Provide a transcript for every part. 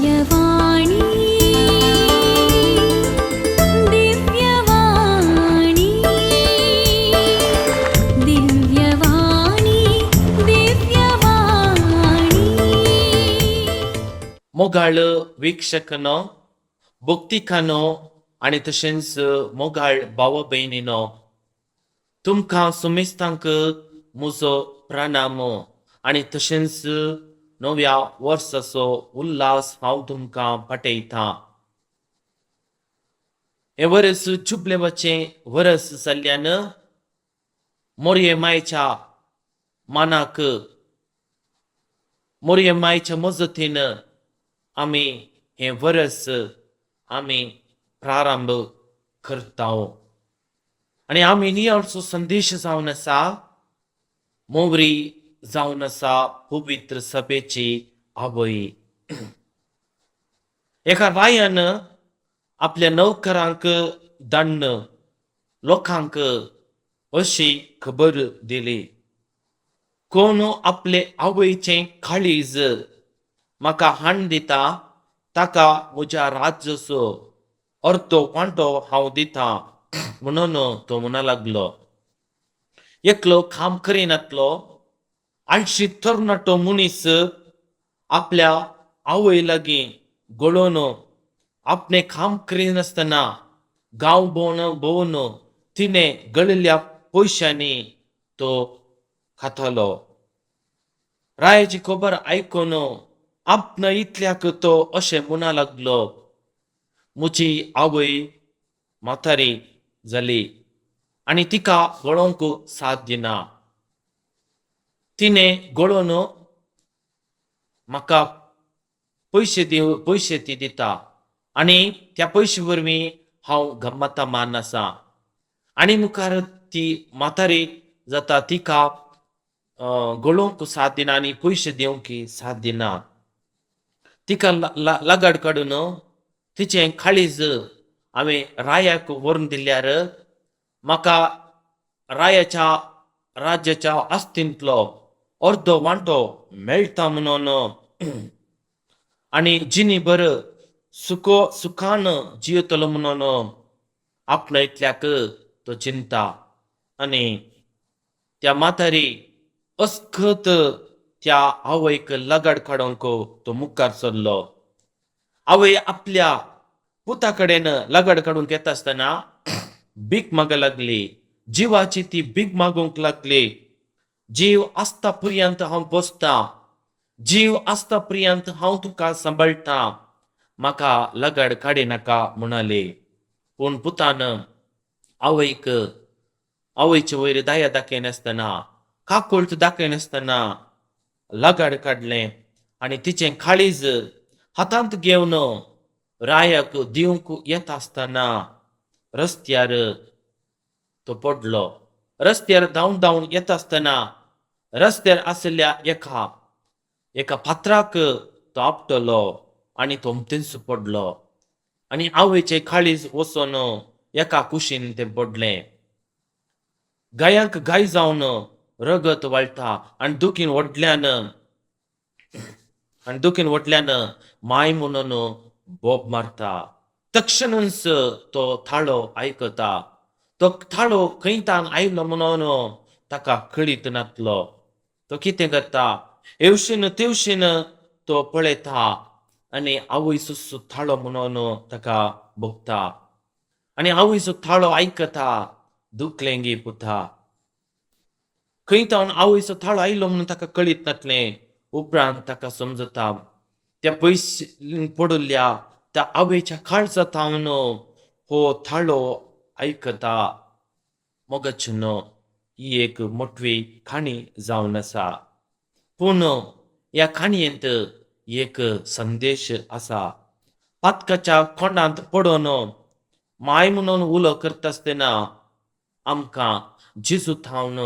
दिव्यवाणी, दिव्यवाणी, दिव्यवाणी, दिव्यवाणी. मोगाळ वीक्षकनो, भक्तिकानो आनी तशेंच मोगाळ भाव भयणीनो, तुमकां सुमेस्तांक म्हजो प्रणाम आनी तशेंच नव्या वर्साचो उल्हास हांव तुमकां पाठयतां. हें वरस चुपलेवाचें वरस जाल्ल्यान मोरये मायच्या मानाक, मोरये मायच्या मजतीन आमी हें वरस आमी प्रारंभ करता. आनी आमी नियाळचो संदेश जावन आसा, मोवरी जावन आसा पवित्र सभेची आवय. एका रायान आपल्या नोकरांक धाडून लोकांक अशी खबर दिली, कोण आपले आवयचें काळीज म्हाका हाण दिता ताका म्हज्या राज्याचो अर्दो वांटो हांव दिता म्हणून तो म्हणा लागलो. एकलो काम करिनातलो आळशी तरणाटो मनीस आपल्या आवय लागीं गळोवन आपणें काम करिनासतना गांव भोंवन भोंवन तिणें गळिल्ल्या पयशांनी तो खातालो. रायाची खबर आयकून आपणा इतल्याक तो अशें म्हणा लागलो, म्हजी आवय म्हातारी जाली आनी तिका गळोवंक साथ दिना. तिणें गळोवन म्हाका पयशे दिव, पयशे ती दिता आनी त्या पयशे वरवीं हांव गम्मता मान आसा. आनी मुखार ती म्हातारी जाता, तिका गळोवंक साथ दिना आनी पयशे दिवंक साथ दिना. तिका लगाड काडून तिचें काळीज हांवें रायाक व्हरून दिल्यार म्हाका रायाच्या राज्याच्या आस्तींतलो अर्दो वांटो मेळटा म्हणून आनी जिणी बर सुको सुखान जियेतलो म्हणून आपणा इतल्याक तो चिंता. आनी त्या म्हातारी अस्खत त्या आवयक लगाड काडूंक तो मुखार सरलो. आवय आपल्या पुता कडेन लगाड काडूंक येता आसतना भीक मागूंक लागली. जिवाची ती भीक मागूंक लागली. जीव आसता पर्यंत हांव पोसतां, जीव आसता पर्यंत हांव तुका सांबाळटा, म्हाका लगाड काडिनाका म्हणाली. पूण पुतान आवयक आवयचे वयर दया दाखयनासतना, काकुळट दाखयनासतना लगाड काडलें आनी तिचें काळीज हातांत घेवन रायाक दिवंक येता आसतना रस्त्यार तो पडलो. रस्त्यार धांवन धांवन येता आसतना रस्त्यार आशिल्ल्या एका एका फातराक तो आपटलो आनी तो थंयच पडलो आनी आवयचें काळीज वचून एका कुशीन तें पडलें. गायांक गाय जावन रगत वाळटा आनी दुखीन व्हडल्यान आनी दुखीन व्हडल्यान माय म्हणून बोब मारता. तक्षणच तो थाळो आयकता. तो थाळो खंयतान आयलो म्हणून ताका कळीत नातलो. तो कितें करता, हेवशीन तेवशीन तो पळयता आनी आवयचो थाळो म्हणून ताका भोगता आनी आवयचो थाळो आयकता. दुखलें गे पुता. खंय तावन आवयचो थाळो आयलो म्हणून ताका कळीत नातलें. उपरांत ताका समजता, त्या पयस पडिल्ल्या त्या आवयच्या काळजा थावन हो थाळो आयकता. मोगाचें ही एक मोटवी काणी जावन आसा, पूण ह्या काणयेंत एक संदेश आसा. पातकाच्या कोंडांत पडून माय म्हणून उलो करता आसतना आमकां जेजू थावन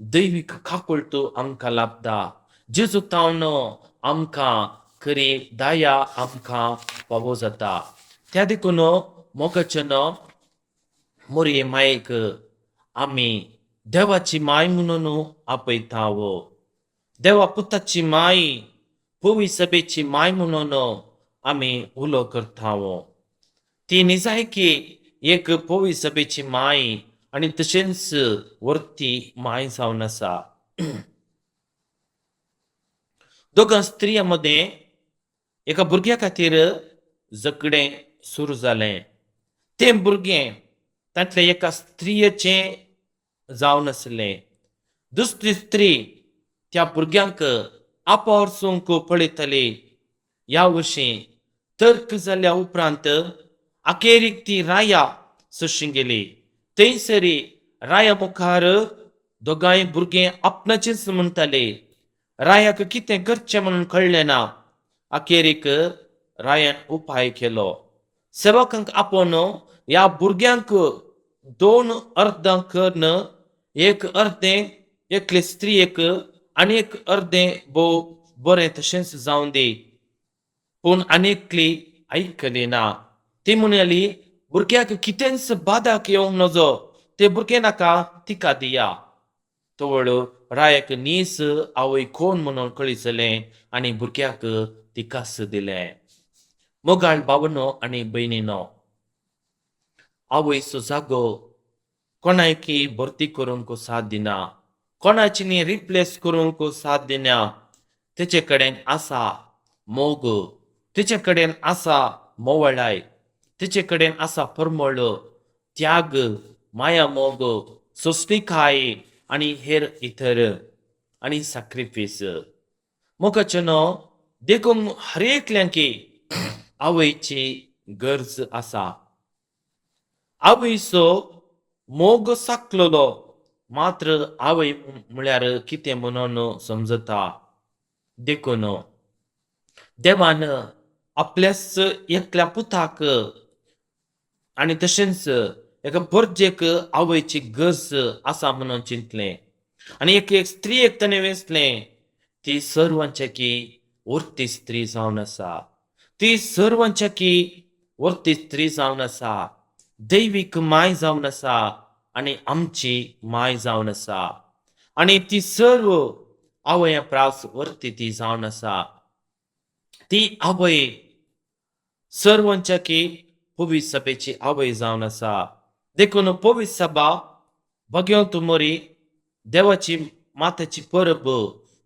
दैवीक काकुळट आमकां लाभता. जेजू थावन आमकां खरी दया आमकां फावो जाता. त्या देखून मोगाचें मोरये मायेक आमी देवाची माय म्हणून आपयता. देवा पुताची माय, पवी सभेची माय म्हणून आमी उलो करता. ती निजायकी एक पोवी सभेची माय आनी तशेंच वर्ती माय जावन आसा. दोगां स्त्रियां मदें एका भुरग्या खातीर झगडें सुरू जालें. तें भुरगें तांतल्या एका स्त्रियेचें जावन आसलें. दुसरी स्त्री त्या भुरग्यांक आपोवसूंक पळयताली. ह्या वशीं तर्क जाल्या उपरांत अखेरीक ती राया सशी गेली. थंयसरी राया मुखार दोगांय भुरगें आपणाचेंच म्हणटाले. रायाक कितें करचें म्हणून कळ्ळें ना. अखेरीक रायान उपाय केलो. सेवकांक आपोवन ह्या भुरग्यांक दोन अर्दां करून एक अर्दें एकले स्त्रियेक आनी एक अर्दें भोव बरें तशेंच जावन दी. पूण आनी एकली आयकली ना. ती म्हणाली, भुरग्याक कितेंच बादाक येवंक नजो, तें भुरगें नाका, तिका दिया. तवळ रायाक नीस आवय कोण म्हणून कळिसलें आनी भुरग्याक तिकाच दिलें. मोगाळ भावनो आनी भयणीनो, आवयचो जागो कोणायकी भरती करूंक साथ दिना, कोणाची न्ही रिप्लेस करूंक साथ दिना. तेचे कडेन आसा मोग, तेचे कडेन आसा मोवळाय, तेचे कडेन आसा परमळ, त्याग, माया, मोग, सोंसणीकाय आनी हेर इतर आनी सॅक्रिफीस. मोगाचें न्हू, देखून हर एकल्यांकी आवयची गरज आसा. आवयचो मोग साकलेलो मात्र आवय म्हळ्यार कितें म्हणून समजता. देखून देवान आपल्याच एकल्या पुताक आनी तशेंच एका परजेक आवयची गरज आसा म्हणून चिंतलें आनी एक एक स्त्रियेक ताणें वेंचलें. ती सर्वांच्याकी वर्ती स्त्री जावन आसा. ती सर्वांच्याकी वर्ती स्त्री जावन आसा, दैवीक माय जावन आसा आनी आमची माय जावन आसा आनी ती सर्व आवया प्रास वर्ती ती जावन आसा. ती आवय सर्वांच्याकी पवित्र सभेची आवय जावन आसा. देखून पवित्र सभा भगवंत मोरी देवाची मातेची परब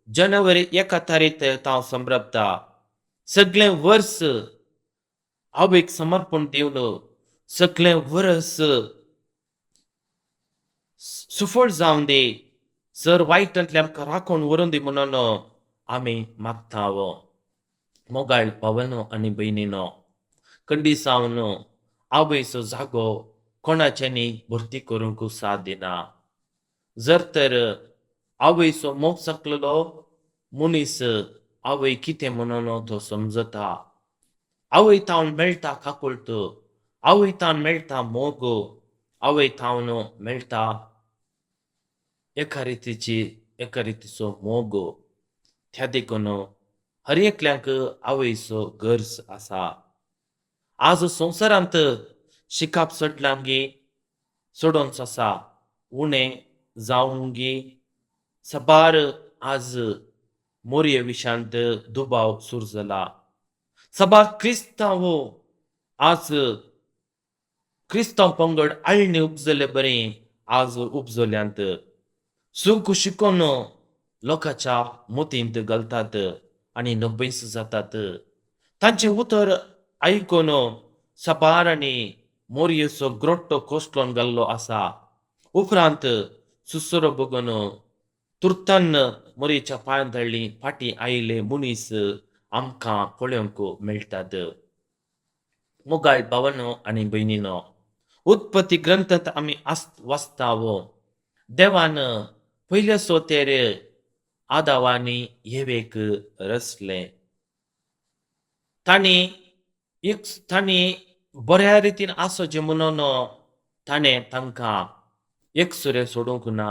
जानेवारी 1 तारीख तांव संभ्रपता. सगळें वर्स आवयक समर्पण दिवन सगळें वर्स सुफळ जावन दी, सर वायटांतले आमकां राखून व्हरून दी म्हणून आमी मागता. मोगाळ भावनो आनी भयणीनो, कंडिसावन आवयचो जागो कोणाच्यांनी भरती करूंक साथ दिना. जर तर आवयचो मोग साकलेलो मनीस आवय कितें म्हणून तो समजता. आवय तावन मेळटा काकुळट, आवय तावन मेळटा मोग, आवय तावन मेळटा एका रितीची एका रितीचो मोग. त्या देखून हर एकल्यांक आवयचो गरज आसा. आज संवसारांत शिकप चडलांगी चडोन्स आसा, उणें जावंगी साबार आज मोरये विशांत दुबाव सुरू जाला. साबार क्रिस्तांव आज क्रिस्तांव पंगड आळणी उपजले बरें आज उपजल्यांत. सुख शिकोवन लोकांच्या मतींत घालतात आनी नब्बेस जातात. तांचें उतर आयकून साबार आनी मोरयेचो ग्रोट्टो कोसळोन घाल्लो आसा. उपरांत सुसरो बगून तुर्तान मोरयेच्या पांयां धाडली फाटीं आयिल्ले मनीस आमकां पळोवंक मेळटात. मोगाळ भावानो आनी भयणीनो, उत्पत्ती ग्रंथांत आमी वाचता, देवान पयल्या सोतेर आदावांनी येवेक रचलें. तांणी एक तांणी बऱ्या रितीन आसचें म्हणून ताणें तांकां एकसुरें सोडूंक ना,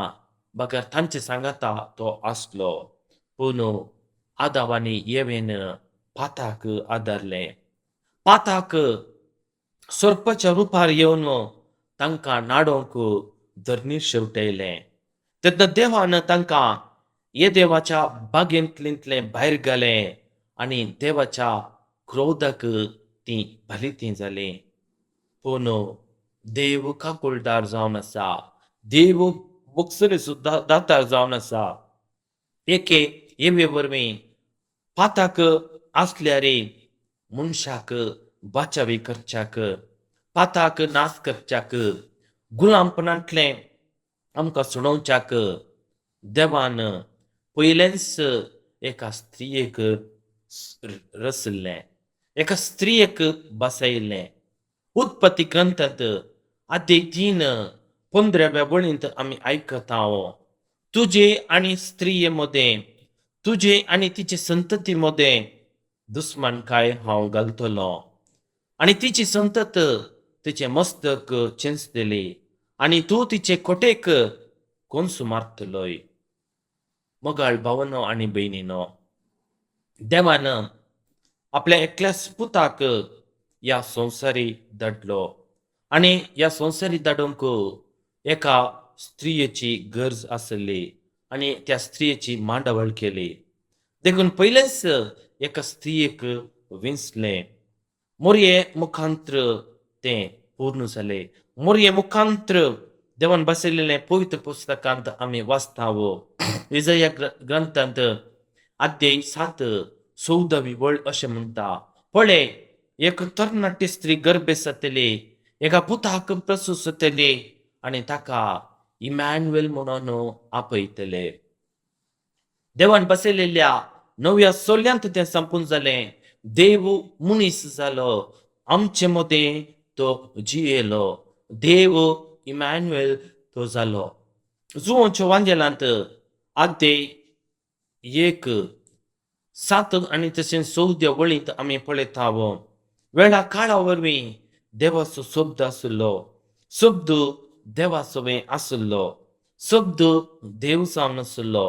बगर तांचे सांगाता तो आसलो. पूण आदावांनी येवेन पाताक आदारलें. पाताक सोरपाच्या रुपार येवन तांकां नाडोवंक धरणीर शेवटयलें. तेन्ना देवान तांकां ये देवाच्या बागेंतलें भायर घालें आनी देवाच्या क्रोधाक तीं भालितीं जालीं. पूण देव काकुळदार जावन आसा, देव बक्षीस दातार जावन आसा. एके येवे वरवीं पाताक आसल्यार मनशाक बाचावी करच्याक, पाताक नाश करच्याक, गुलामपणांतलें आमकां सोडोवच्याक देवान पयलेंच एका स्त्रियेक रचलें, एका स्त्रियेक बसयलें. उत्पत्ती ग्रंथांत आद्य 3:15 वळींत आमी आयकता, तुजे आनी स्त्रिये मदें, तुजे आनी तिचे संतती मदें दुस्मानकाय हांव घालतलो आनी तिची संतत तिचें मस्तक चेंचतली आनी तूं तिचे कोटेक कोनसू मारतलोय. मोगाळ भावनो आनी भयणीनो, देवान आपल्या एकल्याच पुताक ह्या संवसारी धाडलो आनी ह्या संवसारी धाडूंक एका स्त्रियेची गरज आसली आनी त्या स्त्रियेची मांडावळ केली. देखून पयलेंच एका स्त्रियेक विंचलें. मोरये मुखांत्र तें पूर्ण जालें. मोरये मुखांत्र देवान बसयलेलें पवित्र पुस्तकांत आमी वाचता. इजया ग्रंथांत अध्याय 7:14 वळ अशें म्हणटा, पळय एक तरणाटी स्त्री गर्भे जातली, एका पुताक प्रसूत जातली आनी ताका इमॅन्युएल म्हणून आपयतले. देवान बसयलेल्या नव्या सोल्यांत तें संपूर्ण जालें. देव मनीस जालो, आमचे मदें तो जियेलो, देव इमॅन्युएल तो जालो. जुवांच्या वांजेलांत अध्याय 1:7 आनी तशें 14 वळींत आमी पळयता, वेळा काळा वरवीं देवाचो शब्द आशिल्लो, शब्द देवाचो आशिल्लो, शब्द देव जावन आशिल्लो.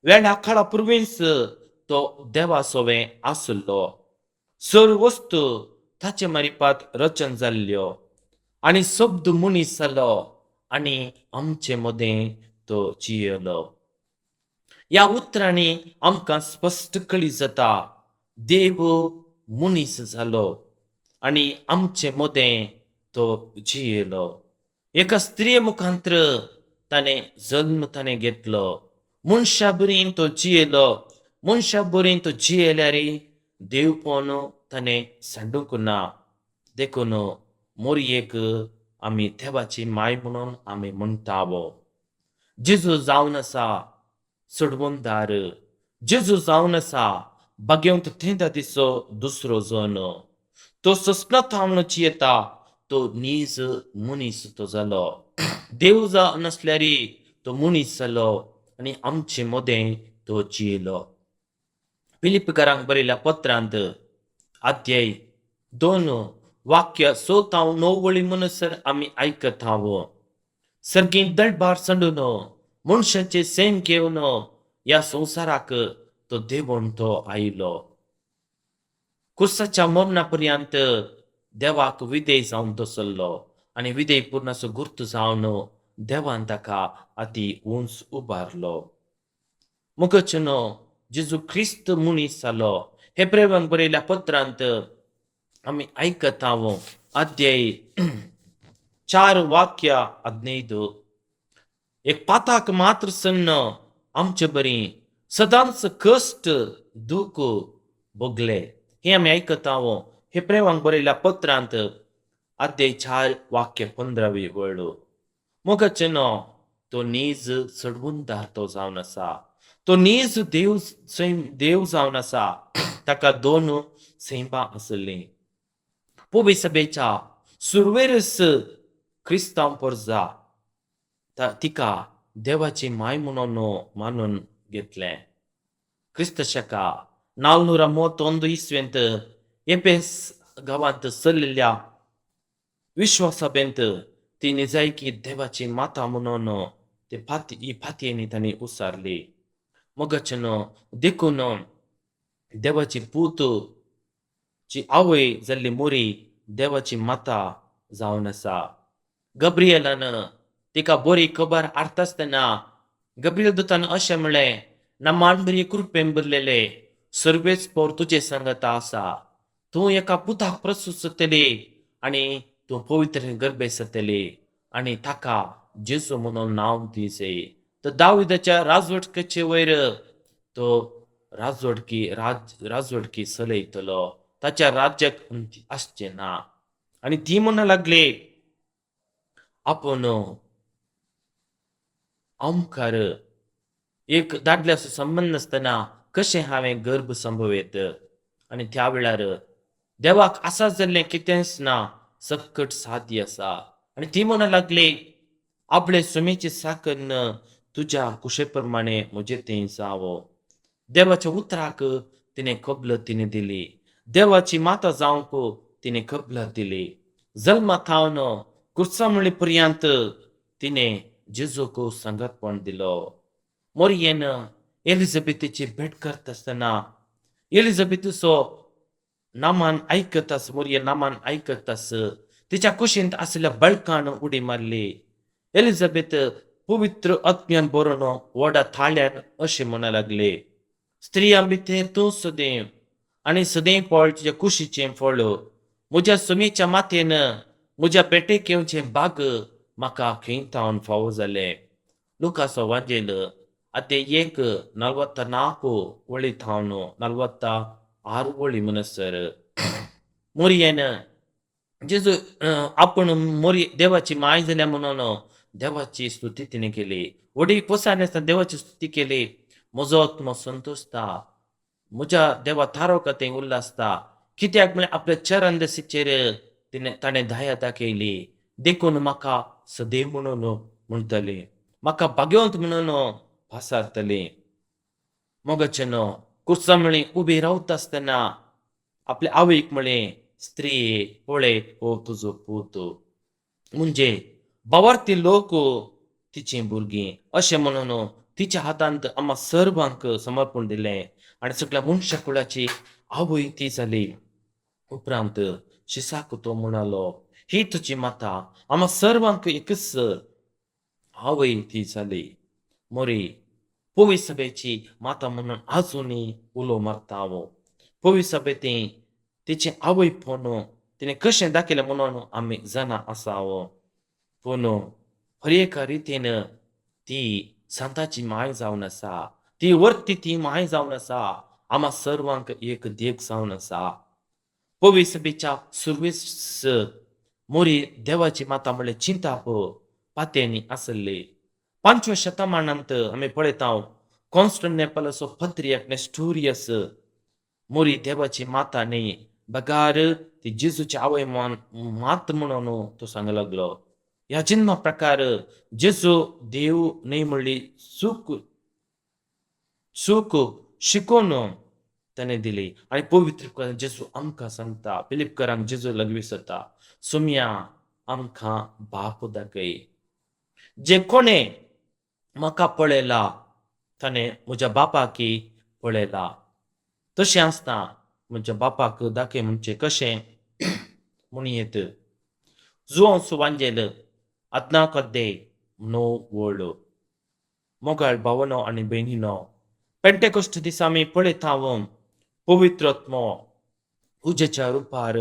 वेळा काळा पुर्वींच तो देवाचो आशिल्लो. सर्व वस्तू ताचे मारिपात रचन जाल्ल्यो आनी शब्द मनीस जालो आनी आमचे मदें तो जियेलो. ह्या उतरांनी आमकां स्पश्ट कळी जाता, देव मनीस जालो आनी आमचे मदें तो जियेलो. एका स्त्रिये मुखांत्र ताणें जल्म ताणें घेतलो, मनशा बरीन तो जियेलो. मनशा बरीन तो जियेल्यार देवपण ताणें सांडूंक ना. देखून मोरयेक आमी देवाची माय म्हणून आमी म्हणटा. जेजू जावन आसा सोडवणदार, जेजू जावन आसा भाग्यवंत थेंदा दिसो दुसरो जन. तो सस्नात हांव येता, तो नीज मनीस तो जालो. देव नासल्यार तो मनीस जालो आनी आमचे मदें तो जियेलो. फिलिपकारांक बरयल्या पत्रांत अध्याय 2 वाक्य 6-9 वळी म्हणसर आमी आयकता, सर्गी दळबार सांडून मनशाचे सैम घेवन ह्या संवसाराक तो देवून तो आयलो. कुर्साच्या मरणा पर्यंत देवाक विधेय जावन तो चल्लो आनी विधेय पूर्णाचो गुर्त जावन देवान ताका अती उंच उबारलो. मुखचनो जेजू क्रिस्त मनीस जालो. हे प्रेमाक बरयल्या पत्रांत आमी आयकता, अध्याय 4 वाक्य 15, एक पाताक मात्र सन्न आमचे बरी सदांच कश्ट दुख भोगले. हे आमी आयकता. हे प्रेमाक बरयल्या पत्रांत अध्याय 4 वाक्य 15 वळ. मोगाचेनो तो नीज चडवूनदार तो जावन आसा, तो नीज देव देव जावन आसा. ताका 2 सैंबां आसलीं. पोवी सभेच्या सुरवेरच क्रिस्तांव परजा तिका देवाची माय म्हणून मानून घेतलें. क्रिस्त शका 431 इसवेंत एपेस गांवांत चल्लेल्या विश्वासभेंत ती निजायकी देवाची माता म्हणून ते फाती ही फातयेनी तांणी उसारली. मोगाचेनो देखून देवाची पूत ची आवय जाल्ली मोरी देवाची माता जावन आसा. गब्रियलान तिका बरी खबर हाडटा आसतना गब्रियल दुतान अशें म्हणलें, ना मान बरी कृपेन भरलेले, सर्वेच पोर तुजे सांगता आसा, तूं एका पुताक प्रसूत जातली आनी तूं पवित्र गर्भेस्त जातली आनी ताका जेजू म्हणून नांव दिवचें. तर दाविदाच्या राजवटकेचे वयर तो राजवटकी चलयतलो, ताच्या राज्याक अंत आसचें ना. आनी ती म्हणूंक लागली, आपूण आमकार एक दादल्याचो संबंद नासतना कशें हांवें गर्भ संभव येत? आनी त्या वेळार देवाक आसा जाल्लें कितेंच ना, सकट सादी आसा. आनी ती म्हणूंक लागली, आपले सुमेची साकन तुज्या कुशे प्रमाणे म्हजें तें जावो. देवाच्या उतराक तिणें कबलत तिणें दिली, देवाची माता जावंक तिणें कबलत दिली. जल्मा थावन कुर्सा म्हणले पर्यंत तिणें जेजूक संगतपण दिलो. मोरयेन एलिझाबेथीची भेट करता आसतना एलिझाबेथीचो नामान आयकत आस, मोरये नामान आयकत आस, तिच्या कुशींत आशिल्ल्या बळकान उडी मारली. एलिझाबेथ पवित्र आत्म्यान बरोवन व्हडा थाळ्यान अशें म्हणूंक लागले, स्त्रियां भितर तूं सदैव आनी सदैव फळ तुज्या कुशीचें फळ. म्हज्या सुमीच्या माथेन म्हज्या भेटेक येवचें बाग म्हाका खंय थावन फावो जालें? लुकासो वाजेल आतां 1 44 वळी थावन 46 वळी म्हणसर. मोरयेन जेजू आपूण मोरी देवाची माय जाल्या म्हणून देवाची स्तुती तिणें केली. व्हडी पोसाय नासतना देवाची स्तुती केली. म्हजो आत्मो संतोशता, म्हज्या देवा थारोका तें उल्लासता, कित्याक म्हळ्यार आपल्या चरणदशीचेर तिणें ताणें दया दाखयली. देखून म्हाका सदैव म्हणून म्हणटली, म्हाका भाग्यवंत म्हणून पासारतली. मोगाचें न्हू कुर्सा म्हळी उबी रावता आसतना आपले आवयक म्हळें, स्त्री पळय हो तुजो पूत. म्हणजे भावार्थी लोक तिचीं भुरगीं अशें म्हणून तिच्या हातांत आम्हा सर्वांक समर्पण दिलें आनी सगळ्या मनशा कुळाची आवय ती जाली. उपरांत शिसाक तो म्हणालो, ही तुजी माता. आम्हा सर्वांक एकच आवय ती जाली. मोरी पवी सभेची माता म्हणून आजुनूय उलो मारता हांव. पवी सभेती तिचें आवय पूण तिणें कशें दाखयलें म्हणून आमी जाणा आसा हांव. पूण हर एका रितीन ती सांताची माय जावन आसा, ती वर्ती ती माय जावन आसा, आम्हा सर्वांक एक देख जावन आसा. पवी सभेच्या सुरवेस मोरी देवाची माता म्हणल्यार चिंताप पात्यांनी आसली. 5व्या शतमानांत आमी पळयता, कॉन्स्टंटनेपलाचो पत्रियाक नेस्टोरियस मोरी देवाची माता न्ही बगार ती जेजूची आवय मात म्हणून तो सांग लागलो. ह्या जन्मा प्रकार जेजू देव न्हय म्हणली चूक चूक शिकोवन ताणें दिली. आनी पवित्र जेजू आमकां सांगता, फिलिपकरांक जेजू लगविसता, सुमया आमकां बाप दाखय. जे कोणें म्हाका पळयला ताणें म्हज्या बापाकी पळयला. तशें आसता म्हज्या बापाक दाखय म्हणचें कशें म्हणयेत? जुवांव सुवांजेल 14 9 वळ. मोगाळ भावनो आनी भयणीनो, पेंटेकोस्ट दिसा आमी पळयता, पवित्र आत्मो उजेच्या रुपार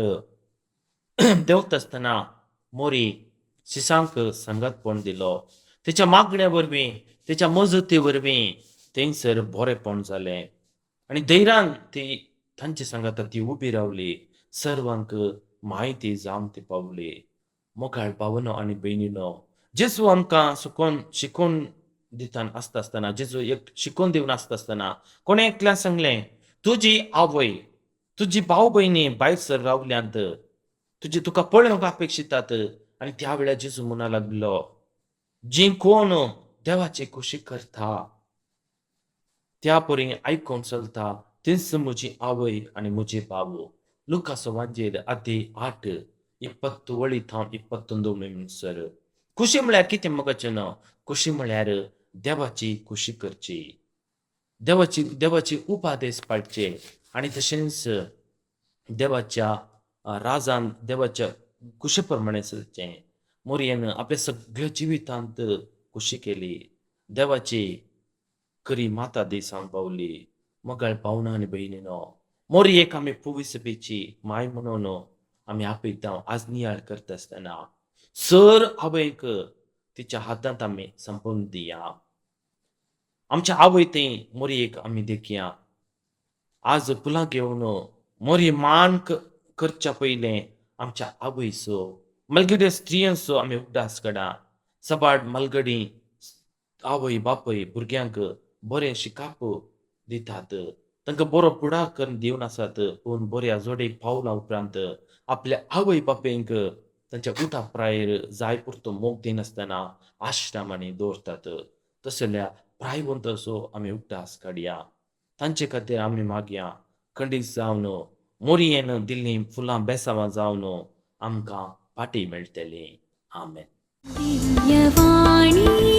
देंवता आसतना मोरी शिसांक संगतपण दिलो. तिच्या मागण्या वरवीं, तिच्या मजती वरवीं थंयसर बरेपण जालें आनी धैर्यान ती तांचे सांगाता ती उबी रावली. सर्वांक म्हायती जावन ती पावली. मोगाळ भावनो आनी भयणीनो, जेजू आमकां सुकोन शिकोवन दिता आसता आसतना, जेजू एक शिकोवन दिवन आसता आसतना कोणें एकल्यान सांगलें, तुजी आवय तुजी भाव भयणी भायर सर रावल्यांत, तुजी तुका पळोवंक अपेक्षितात. आनी त्या वेळार जेजू म्हणा लागलो, जी कोण देवाची खुशी करता त्या परी आयकून चलता तीच म्हजी आवय आनी म्हजी भाव. लुकासो वांजेल आदी 8 20 वळी थावन 21 म्हणसर. खुशी म्हळ्यार कितें मोगाचें न्हू? खुशी म्हळ्यार देवाची खुशी करची, देवाची उपादेश पाळचे आनी तशेंच देवाच्या राजान देवाच्या खुशे प्रमाणे चलचें. मोरयेन आपल्या सगळ्या जिवितांत खुशी केली, देवाची खरी माता दी सांग पावली. मोगाळ भावना आनी भयणीनो. मोरयेक आमी पुविसबेची माय म्हणून आमी आपयता. आज नियाळ करता आसतना सर आवयक तिच्या हातांत आमी संपून दिया. आमच्या आवय थंय मोरयेक आमी देखया. आज फुलां घेवन मोरये मान करच्या पयलें आमच्या आवयचो, मलगड्या स्त्रियांचो आमी उगडास काडा. सबाड मलगडी आवय बापूय भुरग्यांक बरें शिकाप दितात, तांकां बरो फुडार करून दिवन आसात, पूण बऱ्या जोडेक पावला उपरांत आपल्या आवय बापायंक तांच्या उठा प्रायर जाय पुरतो मोग दिनासतना आश्रमांनी दवरतात. तसल्या प्रायवंताचो आमी उगडास काडया. तांचे खातीर आमी मागया, खंडीत जावन मोरयेन दिल्लीं फुलां बेसावां जावन आमकां फाटी मेळटलीं. आमेन. दिव्यवाणी.